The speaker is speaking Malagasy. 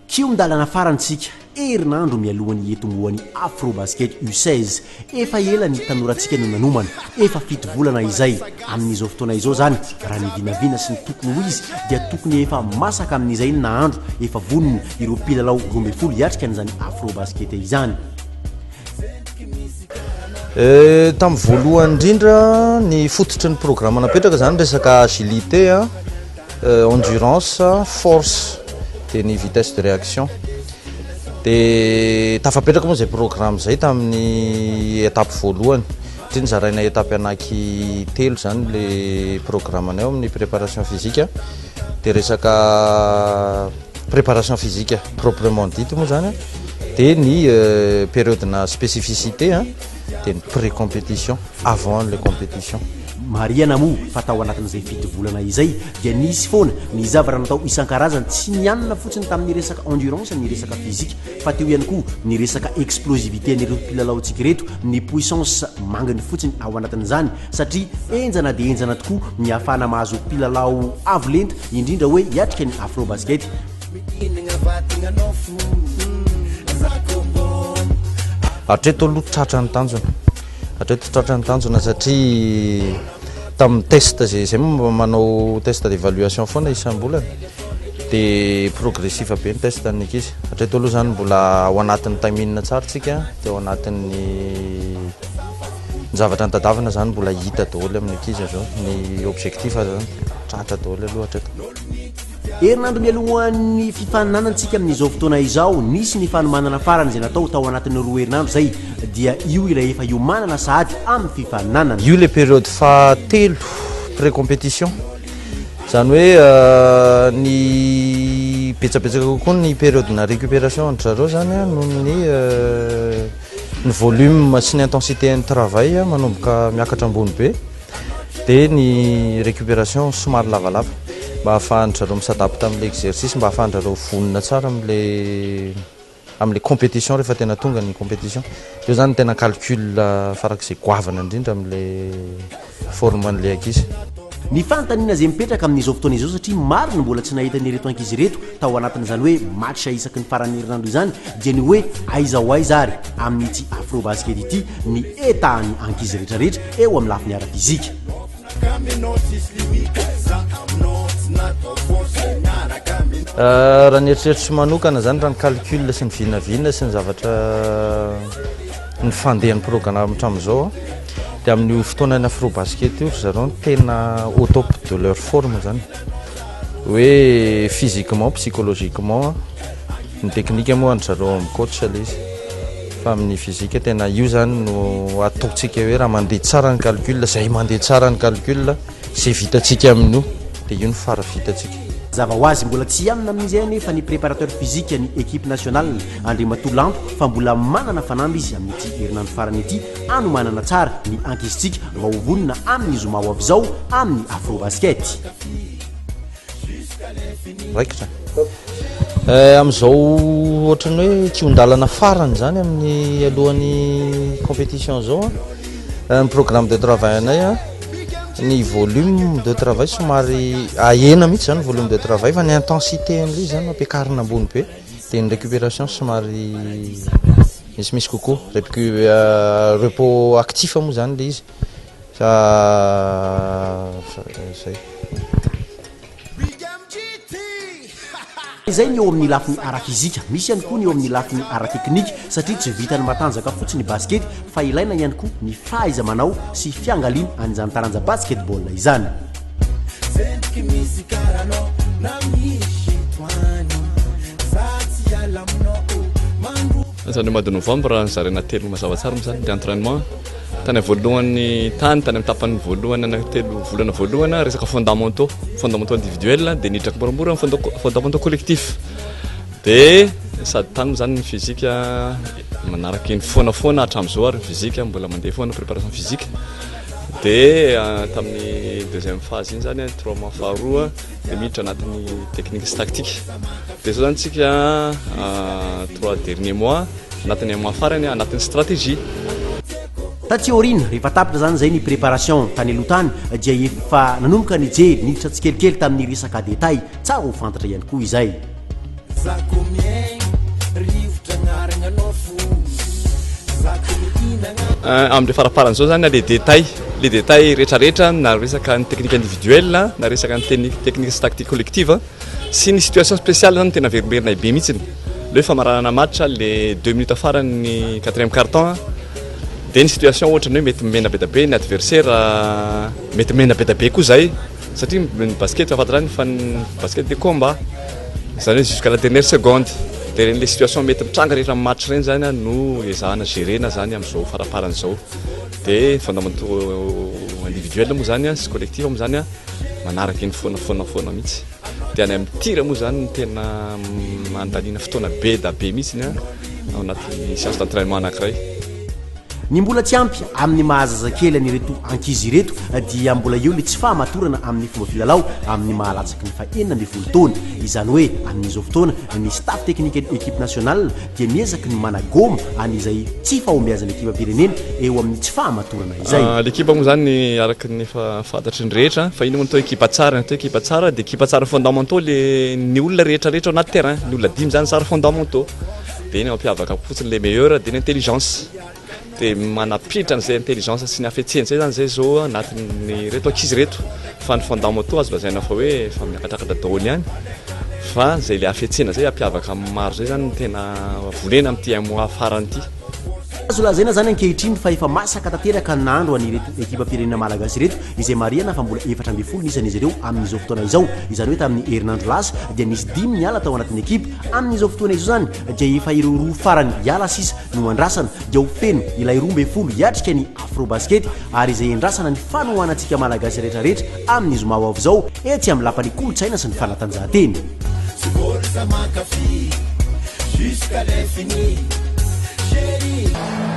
Kihon-dalana farany tsika, herinandro mialohan'ny hitomboan'ny Afrobasket U16. Efa ela ny tanorantsika no nanomana, efa fito volana izay. Amin'izao fotoana izao izany, raha ny vinavina sy ny tokony ho izy dia tokony efa masaka amin'izay ny nahandro, efa vonona ireo mpilalao 12 hiatrika an'izany Afrobasket izany. Tamin'ny voalohany indrindra, ny fototry ny programa napetraka izany resaka agilité, endurance, force dia ny vitesse de réaction. Dia tafapetraka moa izay programme izay tamin'ny étape voalohany. Satria nozaraina étape anaky telo izany ilay programme anay ao amin'ny préparation physique. Dia resaka préparation physique proprement dite moa izany dia ny période-na spécificité dia ny pré-compétition avant an'ilay compétition. Marihana moa fa tao anatin'izay fito volana izay dia nisy foana ny zavatra natao isan-karazany, tsy nianina fotsiny tamin'ny resaka endurance ny resaka physique fa teo ihany koa ny resaka explosivité an'ireto mpilalaontsika ireto, ny puissance manginy fotsiny ao anatin'izany satria henjana dia henjana tokoa ny ahafahana mahazo mpilalao avo lenta indrindra hoe hiatrika ny Afrobasket. Hatreto aloha tratra ny tanjona. Hatreto tratra ny tanjona satria tamin'ny test zay zay moa mba manao test d'évaluation foana isam-bolana dia progressif be ny test ny ankizy. Hatreto aloha zany mbola ao anatin'ny timing tsara tsika dia ao anatin'ny ny zavatra notadiavina zany mbola hita daholo amin'ny ankizy avy eo. Ny objectif zany tratra daholo aloha hatreto. Herinandro mialohan'ny fifaninanantsika amin'izao fotoana izao, nisy ny fanomanana farany izay natao tao anatin'ny roa herinandro izay, dia io ilay efa hiomanana sahady amin'ny fifaninanana. Io ilay période fahatelo pré-compétition, izany hoe ny betsabetsaka kokoa ny période-na récupération an-dry zareo izany noho ny ny volume sy ny intensité an'ny travail manomboka miakatra ambony be. Dia ny récupération somary lavalava mba ahafahan-dry zareo mi-s'adapte amin'ilay exercice, mba ahafahan-dry zareo vonona tsara amin'ilay amin'ilay compétition rehefa tena tonga ny compétition. Eo izany no tena calcul farak'izay goavana indrindra amin'ilay forme an'ilay ankizy. Ny fanontaniana izay mipetraka amin'izao fotoana izao satria maro no mbola tsy nahita an'ireto ankizy ireto tao anatin'izany hoe match isaky ny faran'ny herinandro izany dia ny hoe aiza ho aiza ary amin'ity Afrobasket ity ny état-n'ny ankizy rehetrarehetra eo amin'ny lafiny ara-fizika. Raha ny eritreritro manokana zany, raha ny calcul sy ny vinavina sy ny zavatra ny fandehan'ny programme hatramin'izao dia amin'io fotoanan'ny Afrobasket io ry zareo no tena au top de leur forme zany. Hoe physiquement, psychologiquement, ny technique moa an-dry zareo amin'ny coach ilay izy fa amin'ny physique tena io zany no ataontsika hoe raha mandeha tsara ny calcul, izay mandeha tsara ny calcul, izay vitantsika amin'io dia io no fara vitantsika. Mazava ho azy, mbola tsy hianina amin'izay anefa ny préparateur physique ny équipe nationale, Andriamatoa Lanto, fa mbola manana fanamby izy amin'ity herinandro farany ity hanomanana tsara ny ankizintsika mba ho vonona amin'ny zoma ho avy izao amin'ny Afrobasket. Raikitra. Eh, amin'izao ohatran'ny hoe kihon-dalana farany izany amin'ny alohan'ny compétition izao a. Eh, ny programme de travail anay a, ny volume de travail somary ahena mihitsy izany volume de travail fa ny intensité an'ilay izy izany ampiakarina ambony be dia ny récupération somary misimisy kokoa. Repos actif moa izany ilay izy. Fa zay. Izay ny eo amin'ny lafiny ara-fizika. Misy ihany koa ny eo amin'ny lafiny ara-teknika satria tsy vitan'ny matanjaka fotsiny ny basikety fa ilaina ihany koa ny fahaiza-manao sy fiangaliana an'izany taranja basketball izany. Zany hoe mois de novembre nozaraina telo mazava tsara moa zany ny entrainement. Tany voalohany tany, tany amin'ny tapany voalohany anaky telo volana voalohany resaka fondamentaux, fondamentaux individuel dia niditra moramora ny fondamentaux collectif. Dia sady tany moa zany ny physique manaraka iny foana foana hatramin'izao ary ny physique mbola mandeha foana préparation physique. Dia tamin'ny deuxième phase iny zany, 3 mois faharoa dia miditra anatin'ny technique sy tactique. Dia izao zany tsika 3 derniers mois anatin'ny un mois farany anatin'ny stratégie. Taty aoriana, rehefa tapitra izany izay ny préparation tany aloha tany dia efa nanomboka nijery, niditra tsikelikely tamin'ny resaka détail, tsara ho fantatra ihany koa izay. Amin'le faraparany zao zany, le détail, le détail rehetrarehetra, na resaka ny technique individuelle, na resaka ny technique sy tactique collective sy ny situation spéciale zany, tena verimberina be mihitsiny le hoe famaranana match, le 2 minutes farany, quatrième quart-temps, de ny situation ohatra ny hoe mety mena be da be ny adversaire, mety mena be da be koa zay, satria ny basket fafantatra fa ny basket de combat zany, hoe jusqu'à la dernière seconde. De reny le situation mety mitranga rehetra amin'ny match reny zany no ezahana gérena zany am'izao faraparany zao. De fondamentaux individuel moa zany sy collectif moa zany manaraka iny foana foana foana mihitsy. De any amin'ny tir moa zany ny tena mandaniana fotoana be da be mihitsiny ao anaty séance d'entraînement anankiray. Ny mbola tsy ampy amin'ny mahazazakely an'ireto ankizy ireto dia mbola eo le tsy fahamatorana amin'ny fomba filalao amin'ny mahalatsaky ny fa 16 taona. Izany hoe amin'izao fotoana, ny staff technique équipe nationale dia miezaky ny managoma an'izay tsy fahombiazana ekipa-pirenena eo amin'ny tsy fahamatorana izay. L'équipe moa zany, araka ny efa fantatry ny rehetra fa ino moa natao équipe tsara, natao équipe tsara de équipe tsara fondamentaux, le ny olona rehetrarehetra ao anaty terrain, ny olona dimy zany tsara fondamentaux, de iny mampiavaka fotsiny le meilleur, de ny intelligence, de manapiditra an'izay intelligence sy ny afetseny zay zany zay zao anatin'ny reto ankizy reto. Fa ny fondamentaux azo lazaina fa hoe fa miakatrakatra daholo ihany, fa zay le afetsena zay ampiavaka maro zay zany tena volena am'ty un mois farany ity. Azo lazaina zany ankehitriny fa efa masaka tanteraka nandro an'ireto ekipa-pirenena malagasy ireto, izay mariana fa mbola 14 nisan'izy ireo amin'izao fotoana izao. Izany hoe tamin'ny herinandro lasa dia nisy dimy niala tao anatin'ny ekipa. Amin'izao fotoana izao zany dia efa ireo roa farany hiala sisa no andrasana, dia ho feno ilay 12 hiatrika ny Afrobasket, ary izay endrasana ny fanohanantsika malagasy rehetrarehetra amin'izy maho avy zao etsy amin'ny lapan'ny kolotsaina sy ny fanatanjahantena. Jusqu'à l'infini, chérie.